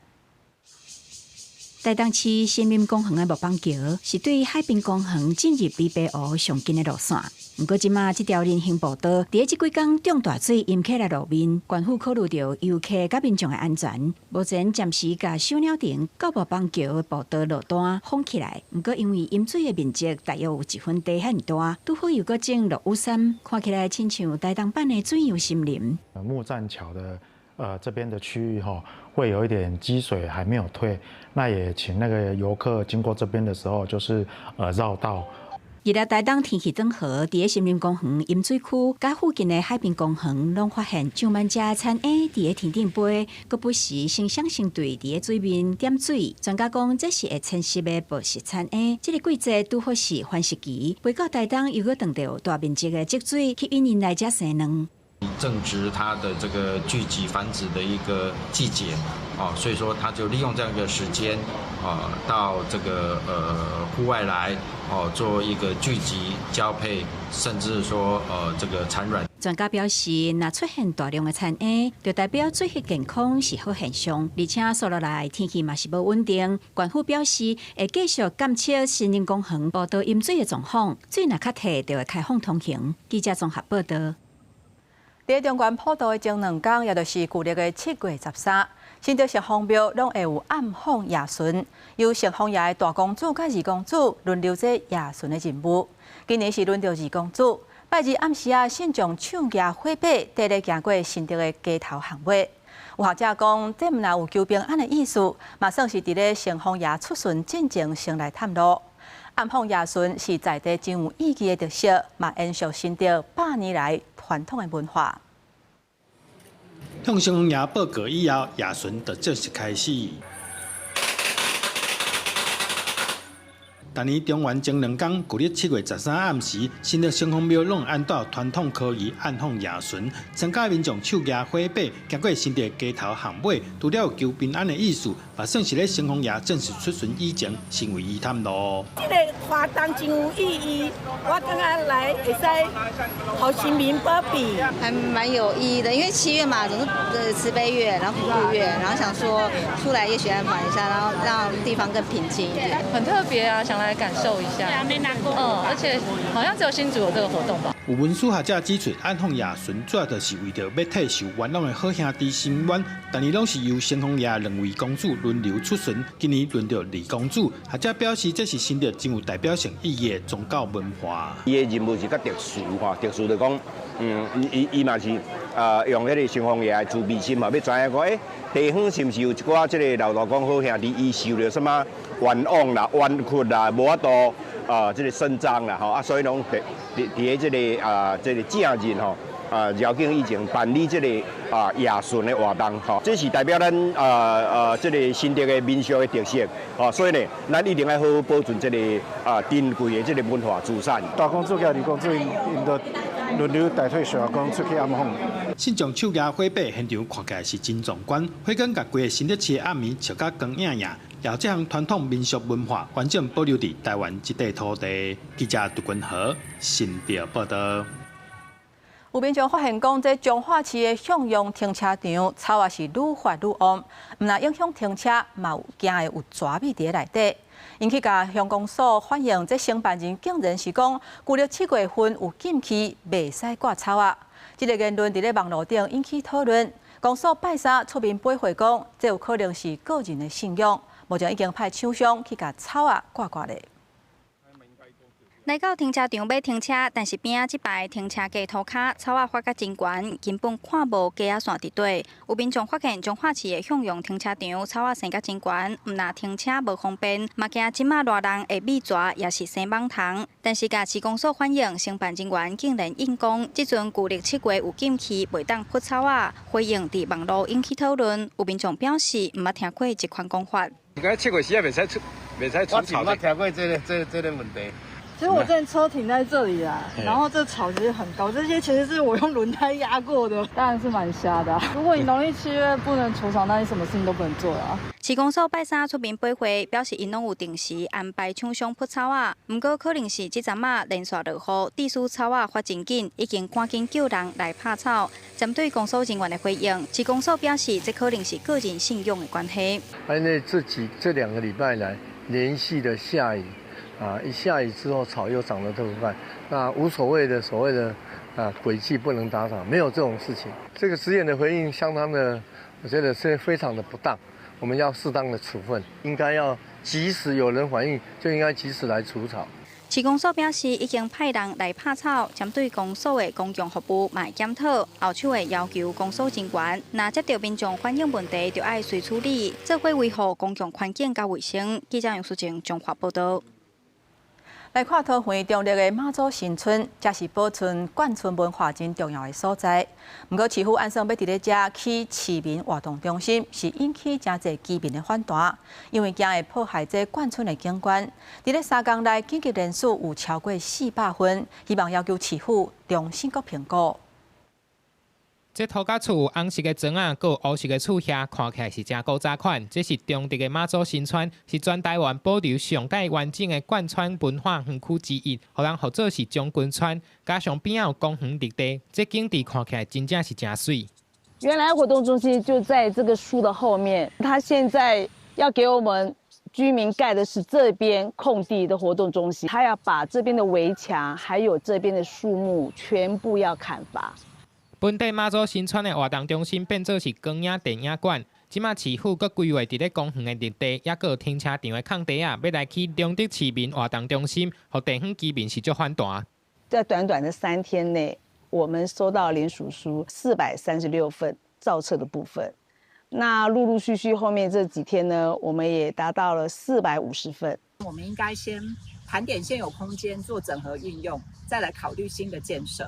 台東市森林公園的木板橋是對海濱公園進入卑白湖上近的路線。毋過這馬這條人行步道，佇咧這幾工漲大水淹起來路面，縣府考慮著遊客佮民眾的安全，目前暫時共小鳥亭到木板橋的步道路段封起來。毋過因為淹水的面積大約有一分地遐爾大，拄好又閣種落雨傘，看起來親像台東版的水漾森林。木棧橋的這邊的區域吼，會有一點積水還沒有退，那也請那個遊客經過這邊的時候，就是繞道。而咧台東天氣轉好，佇咧森林公園淹水區，佮附近的海濱公園，攏發現上萬隻田鶯佇咧天頂飛，閣不時成雙成對佇咧水面點水。專家講，這是會遷徙的捕食田鶯，這個季節拄好是繁殖期，飛到台東又閣撞著大面積的積水，吸引𪜶來遮生卵。正值它的這個聚集繁殖的一個季節，哦，所以說它就利用這樣一個時間，啊，到這個戶外來，哦，做一個聚集交配，甚至說這個產卵。專家表示，若出現大量的田鶯，就代表水質健康是好現象，而且紲落來天氣嘛是無穩定。縣府表示會繼續監測森林公園步道淹水的狀況，水若較退就會開放通行。記者綜合報道。佇中元普渡的前兩工，也就是舊曆的7月13，新竹城隍廟攏會有暗訪夜巡，由城隍爺的大公主佮二公主輪流這夜巡的任務。今年是輪著二公主，拜二暗時仔，信眾手舉火把，綴咧行過新竹的街頭巷尾。有學者講，這毋但有求平安的意思，嘛算是佇咧城隍爺出巡進前先來探路。暗訪夜巡是在地真有意義的特色，嘛延續新竹百年來傳統的文化。向城隍爺報告以後，夜巡就正式開始。逐年中元前兩工，舊曆7月13暗時，新竹城隍廟攏會按照傳統科儀暗訪夜巡，參加民眾手舉火把，行過新竹街頭巷尾，除了有求平安的意思，嘛算是咧城隍爺正式出巡以前，成為伊探路。這個活動真有意義，我感覺來會使予神明保庇，還蠻有意義的。因為7月嘛，總是慈悲月，然後普渡月，然後想說出來也許暗訪一下，然後讓地方更平靜一點。很特別啊，想來感受一下。而且好像只有新竹有這個活動吧。有文史學者指出，暗訪夜巡主要就是為著欲替受冤枉的好兄弟伸冤。逐年攏是由城隍爺兩位公主輪流出巡，今年輪著二公主。學者表示，這是新竹真有代表性意義的宗教文化。伊的任務是較特殊吼，特殊就講，伊伊嘛是用彼個城隍爺的慈悲心嘛，欲知影講，地方是毋是有一寡這個老大公好兄弟，伊受著啥物冤枉啦、冤屈啦，無法度這個伸張啦，吼啊，所以攏佇佇佇這個這個正日吼饒境以前辦理這個夜巡的活動，吼，這是代表咱這個新竹的民俗的特色，吼，所以呢，咱一定愛好好保存這個珍貴的這個文化資產。大公主佮二公主𪜶都輪流代替小公出去暗訪。信眾手舉火把，現場看起來是真壯觀。火光共規个新竹市的暗暝照甲光映映，予這項傳統民俗文化完整保留佇台灣這塊土地。記者杜君和新竹報道。有民眾發現講，這彰化市的向陽停車場草仔是愈發愈旺，毋但影響停車，嘛有驚會有蛇蠓佇內底。𪜶去共鄉公所反映，這承辦人竟然是講，舊曆7月份有禁區，袂使割草仔。這個言論佇咧網路頂引起討論。公所拜三出面駁回講，這有可能是個人的信仰。目前已經派廠商去共草仔割割咧。來到停車場欲停車，但是邊仔這排停車格塗跤草仔發甲真懸，根本看無街仔線佇底。有民眾發現彰化市的向陽停車場草仔生甲真懸，毋但停車無方便，嘛驚這馬熱人會覕蛇，抑是生蠓蟲。但是共市公所反映，承辦人員竟然應講，這陣舊曆7月有禁區，袂當噗草仔。回應佇網路引起討論，有民眾表示毋捌聽過這款講法。你講7月時也袂使出，袂使除草。我捌聽過這個問題。其實我這車停在這裡啊，然後這草其實很高，這些其實是我用輪胎壓過的，當然是蠻瞎的。如果你農曆七月不能除草，那你什麼事情都不能做啊。市公所拜三出面駁回，表示𪜶攏有定時安排廠商噗草仔，毋過可能是這陣仔連續落雨，致使草仔發真緊，已經趕緊叫人來拍草。針對公所人員的回應，市公所表示，這可能是個人信仰的關係。因為這兩個禮拜來連續的下雨。啊！一下雨之後，草又長得特別快。那無所謂的所謂的鬼季不能打草，沒有這種事情。這個職員的回應相當的，我覺得是非常的不當。我們要適當的處分，應該要及時有人反映，就應該及時來除草。市公所表示，已經派人來拍草，針對公所的公共服務嘛會檢討，後續會要求公所人員，若接到民眾反映問題，就愛隨處理，做伙維護公共環境佮衛生。記者楊淑靜綜合報道。來看桃園中壢的媽祖新村，這是保存眷村文化真重要的所在。毋過市府按算欲佇咧遮起市民活動中心，是引起誠濟居民的反彈，因為驚會破壞這眷村的景觀。佇咧3工內，緊急聯署有超過400份，希望要求市府重新閣評估。這塗甲厝有紅色的磚仔，閣有烏色的厝瓦，看起來是誠古早款。這是中壢的媽祖新村，是全台灣保留上蓋完整的眷村文化園區之一，予人號做是將軍村。加上邊仔有公園綠地，這景致看起來真正是誠媠。原來活動中心就在這個樹的後面，他現在要給我們居民蓋的是這邊空地的活動中心，他要把這邊的圍牆還有這邊的樹木全部要砍伐。本底媽祖新村的活動中心變做是光影電影館，這馬市府閣規劃佇咧公園的綠地，抑閣有停車場的空地仔，欲來起中壢市民活動中心，予地方居民是足反彈。在短短的3天內，我們收到聯署書436份造冊的部分，那陸陸續續後面這幾天呢，我們也達到了450份。我們應該先盤點現有空間，做整合運用，再來考慮新的建設。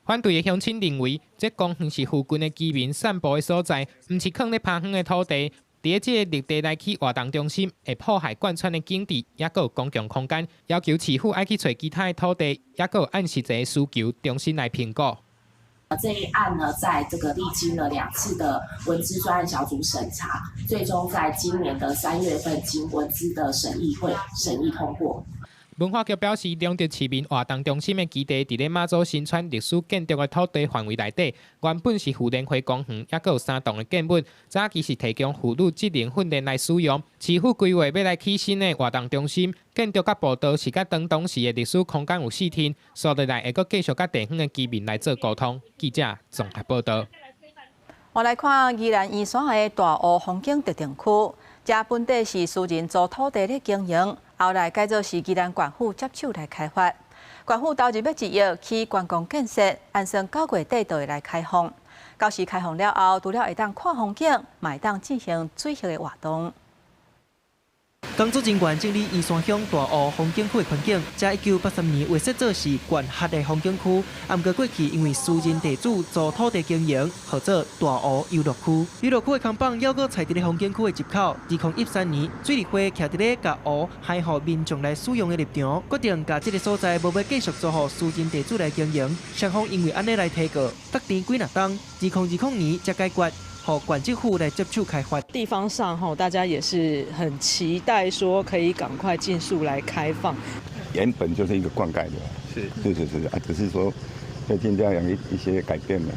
反對的鄉親認為，這公園是附近的居民散步的所在，毋是囥咧拍園的土地。佇咧這个綠地來起活動中心，會破壞貫村的景致，抑閣有公共空間，要求市府愛去揣其他的土地，抑閣有按實際需求重新來評估。這一案呢，在這個歷經了兩次的文資專案小組審查，最終在今年的3月份經文資的審議會審議通過。文化局表示，中壢市民活動中心的基地佇咧馬祖新村歷史建築的土地範圍內底，原本是婦聯會公園，抑閣有三棟的建物，早期是提供婦女職能訓練來使用。市府規劃欲來起新的活動中心，建築佮步道是佮當時的歷史空間有四天，所落來會閣繼續佮地方的居民來做溝通。記者綜合報道。我來看宜蘭員山的大湖風景特定區，這本底是私人租土地咧經營，後來改做是宜蘭縣府接手來開發。縣府投入欲1億起觀光建設，按算9月底就會來開放。到時開放了後，除了會當看風景，嘛會當進行水域的活動。工作人員整理員山鄉大湖風景區的環境，這1983年劃設做是縣轄的風景區，毋過過去因為私人地主租土地經營，號做大湖遊樂區。遊樂區的扛棒猶閣踩佇咧風景區的入口。2013年，水利會徛佇咧共湖開予民眾來使用的立場，決定共這个所在無欲繼續租予私人地主來經營。雙方因為按呢來提告，逐年幾若冬，2020年才解決。予縣政府來接手開發。地方上吼，大家也是很期待說可以趕快盡速來開放。原本就是一個灌溉的，是是是是啊，只是說最近這樣一些改變了，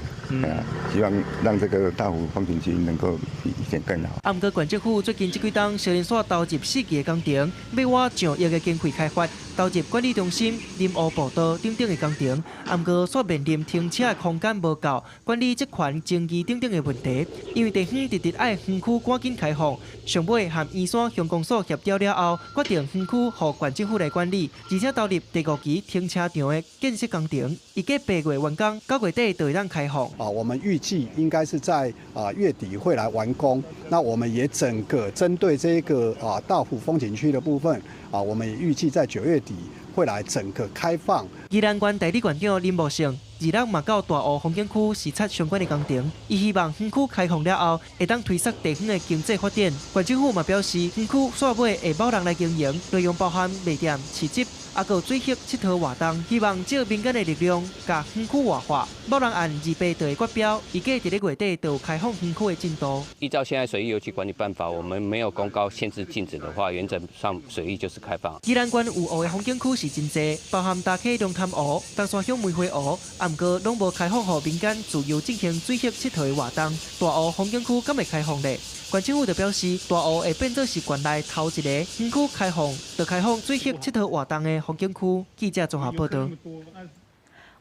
啊，希望讓這個大湖風景區能夠比以前更好。啊，毋過縣政府最近這幾冬，雙連紲投入四期的工程，欲挖上億的經費開發，投入管理中心、臨湖步道等等的工程。啊，毋過煞面臨停車的空間無夠、管理職權爭議等等的問題。因為地方直直愛園區趕緊開放，上尾和員山鄉公所協調了後，決定園區予縣政府來管理，而且投入第五期停車場的建設工程，預計8月完工，9月底就會當開放。啊，我們預計應該是在月底會來完工。那我們也整個針對這個大湖風景區的部分啊，我們也預計在9月底會來整個開放。宜蘭縣代理縣長林木勝2日嘛到大湖風景區視察相關的工程，伊希望園區開放了後，會當推動地方的經濟發展。縣政府嘛表示，園區煞尾會某人來經營，內容包含賣店、市集，抑閣水域𨑨迌活動，希望借民間的力量，共園區活化。某人按2八就會決標，預計佇咧月底就有開放園區的進度。依照現在水域遊憩管理辦法，我們沒有公告限制禁止的話，原則上水域就是開放。宜蘭縣有湖的風景區是真濟，包含大溪龍潭湖、東山鄉梅花湖，毋過攏無開放予民間自由進行水域𨑨迌的活動。大湖風景區敢會開放咧？縣政府就表示，大湖會變做是縣內頭一個園區開放，就開放水域𨑨迌活動的風景區。記者綜合報道。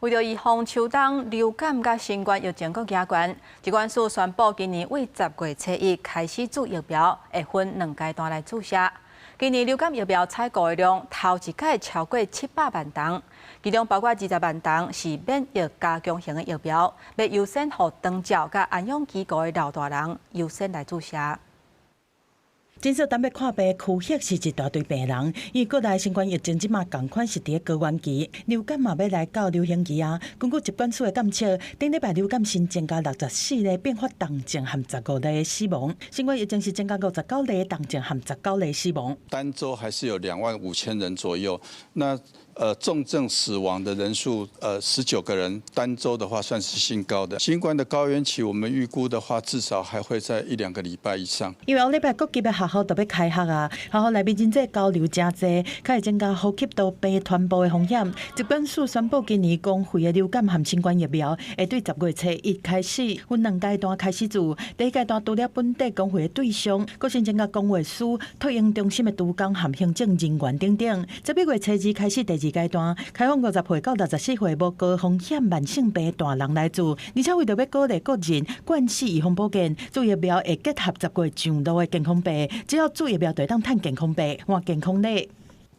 為著預防秋冬流感佮新冠疫情閣加懸，疾管署宣布，今年對10月初1開始注疫苗，會分兩階段來注射。今年流感疫苗採購的量頭一擺超過700萬筒，其中包括20萬筒是免疫加強型的疫苗，欲優先予長照佮安養機構的老大人優先來注射。診所等欲看病，區域是一大堆病人。因為國內新冠疫情這馬仝款是佇咧高原期，流感嘛欲來到流行期啊。根據疾管署的監測，頂禮拜流感新增加64例併發重症和15例死亡。新冠疫情是增加59例重症和19例死亡。單週還是有25,000人左右。那重症死亡的人數，19個人，單週的話算是新高的。新冠的高原期，我們預估的話，至少還會在一兩個禮拜以上。因為後禮拜各級的學校都欲開學啊，學校內面人際交流誠濟，較會增加呼吸道病傳播的風險。疾管署宣布，今年公費的流感和新冠疫苗會對10月初1開始分兩階段開始注。第一階段除了本地公費的對象，閣新增加公衛署、托嬰中心的督工和行政人員等等。11月初2開始第二階段，開放50歲到64歲無高風險慢性病大人來注，而且為著欲鼓勵國人慣勢預防保健，注疫苗會結合10月上路的健康幣，只要注疫苗就會當趁健康幣換健康禮。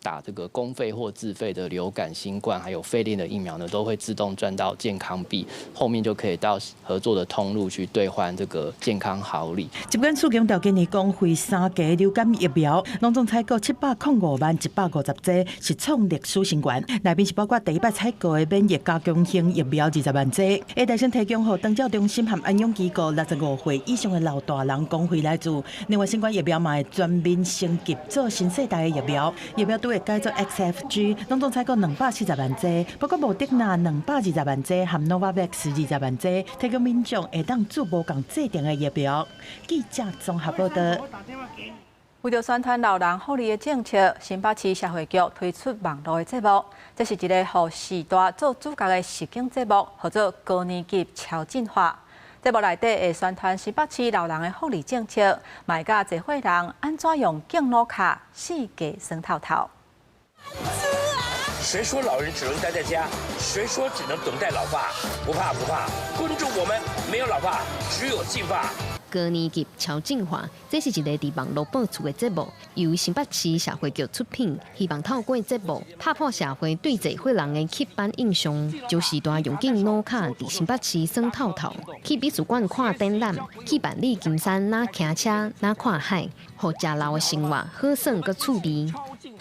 打這個公費或自費的流感、新冠，還有肺炎的疫苗呢，都會自動賺到健康幣，後面就可以到合作的通路去兌換這個健康好禮。疾管署強調，今年公費三劑流感疫苗，攏總採購705萬150劑，是創歷史新高。內面是包括第一擺採購的免疫加強型疫苗20萬劑，會來先提供予長照中心和安養機構65歲以上的老大人公費來注。另外，新冠疫苗嘛會全面升級做新世代的疫苗，疫苗都會改做 XFG，攏總採購240萬劑，包括莫德納220萬劑和 Novavax 20萬劑，提供民眾會當注無仝劑程的疫苗。記者綜合報道。為著宣傳老人福利的政策，新北市社會局推出網路的節目，這是一个予序大做主角的實境節目，號做高年級超進化。節目內底會宣傳新北市老人的福利政策，嘛會教濟歲人按怎用敬老卡四界耍透透。誰說老人只能待在家？誰說只能等待老化？不怕不怕，關注我們，沒有老化，只有進化。高年級超進化，這是一个佇網路播出的節目，由新北市社會局出品，希望透過節目拍破社會對濟歲人的刻板印象，將序大用敬老卡佇新北市耍透透，去美術館看展覽，去萬里金山若騎車若看海，予食老的生活好耍閣趣味。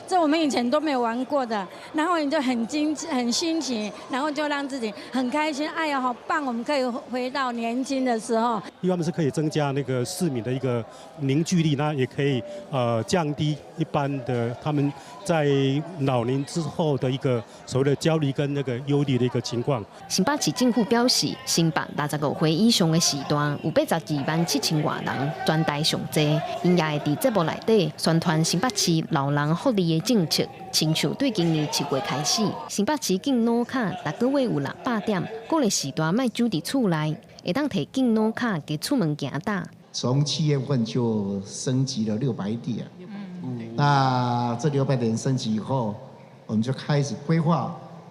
這我們以前都沒有玩過的，然後你就很驚很新奇，然後就讓自己很開心。哎呀，好棒！我們可以回到年輕的時候。一方面是可以增加那個市民的一個凝聚力，那也可以降低一般的他們在老年之後的一個所謂的焦慮跟那個憂慮的一個情況。新北市政府表示，新北65歲以上的序大有82萬7千外人，全台上濟。𪜶也會佇節目內底宣傳新北市老人福利的政策，親像對今年7月開始，新北市敬老卡逐個月有600點，鼓勵序大莫守佇厝內，會當提敬老卡共出門行噠。從7月份就升級了600點，那這600點升級以後，我們就開始規劃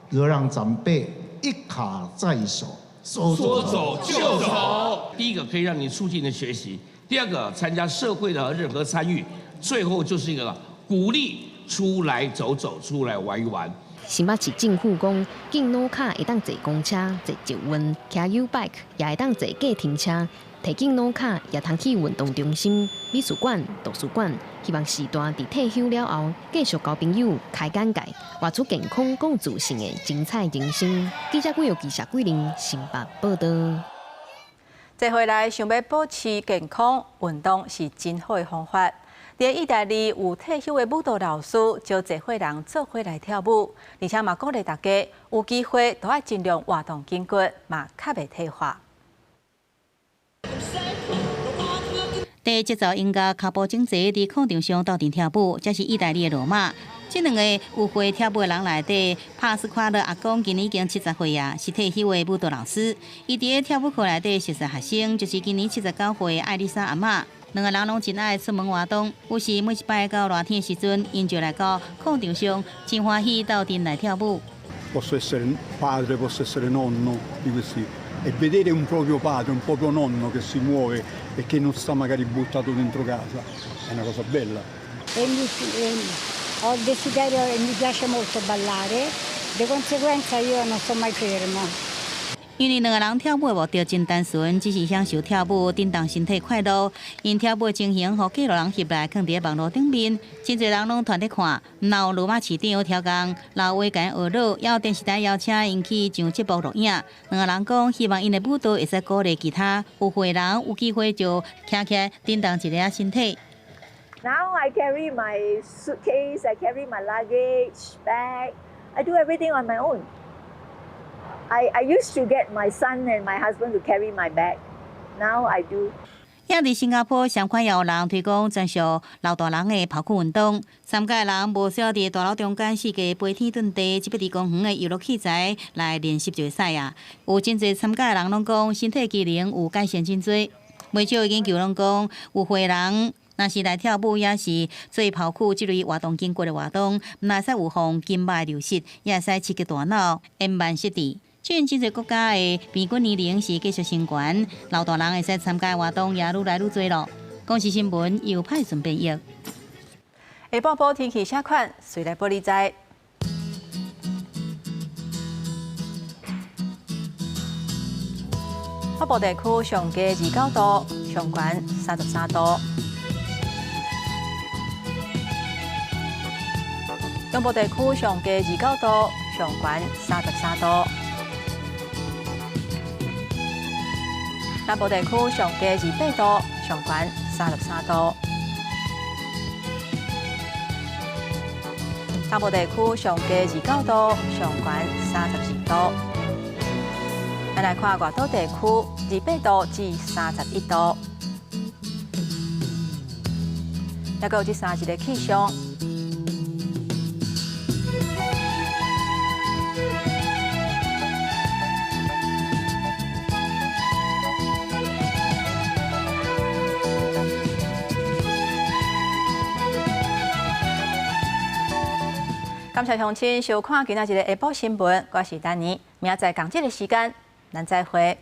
如何讓長輩一卡在手，說走就走。第一個可以讓你促進的學習，第二個參加社會的任何參與，最後就是一個鼓勵出來走走，出來玩一玩。新北市政府講，敬老卡會當坐公車、坐捷運、騎 YouBike，也會當坐計程車。提敬老卡也通去運動中心、美術館、圖書館。希望序大佇退休了後，繼續交朋友、開眼界，活出健康、閣自信的精彩人生。記者紀有記者桂林新北報道。這回來想欲保持健康，運動是真好的方法。佇意大利有退休的舞蹈老師，招濟歲人做伙來跳舞，而且嘛鼓勵大家有機會都愛盡量活動筋骨，嘛較袂退化。佇節奏音樂跤步整齊，佇廣場上鬥陣跳舞，這是意大利的羅馬。這兩個有會跳舞的人內底，帕斯夸勒阿公今年已經70歲啊，是退休的舞蹈老師。伊佇咧跳舞課內底熟識學生，就是今年79歲的艾麗莎阿嬤。兩个人攏真愛出門活動，有時每一擺到熱天的時陣，𪜶就來到廣場上，真歡喜鬥陣來跳舞。 Posso essere padre, posso essere nonno di questi e vedere un proprio padre, un proprio nonno che si muove e che non sta magari buttato dentro casa è una cosa bella. E ho il desiderio e mi piace molto ballare, di conseguenza io non sto mai ferma. 因為兩个人跳舞的目的真單純，只是享受跳舞，振動身體快樂。𪜶跳舞的情形，予記錄人翕來，囥佇咧網路頂面，真濟人攏團咧看。毋但有羅馬市長刁工老話共𪜶學樂，也有電視台邀請𪜶去上節目錄影。兩个人講，希望𪜶的舞蹈會使鼓勵其他有歲人有機會就徛起來振動一下身體。 Now I carry my suitcase, I carry my luggage bag, I do everything on my own. I used to get my son and my husband to carry my bag. Now I do. 也佇新加坡，相款也有人推廣專屬老大人的跑酷運動。參加的人無需要佇大樓中間四界飛天遁地，只欲佇公園的遊樂器材來練習就會使啊。有真濟參加的人攏講，身體機能有改善真濟。袂少研究攏講，有歲人若是來跳舞，抑是做跑酷這類活動筋骨的活動，毋但會使預防筋肉流失，也會使刺激大腦，延慢失智。雖然真濟國家的平均年齡是繼續升懸，老大人會使參加活動也愈來愈濟囉。公視新聞由派順編譯。下晡晡天氣啥款，隨來報你知。北部地區上低29度，上懸33度。中部地區上低29度，上懸33度。南部地區上低28度，上懸33度。東部地區上低29度，上懸32度。咱來看外島地區，28度至31度。抑閣有這三日的氣象。感謝鄉親收看今仔日的下晡新聞，我是丹妮，明仔載仝這个時間，咱再會。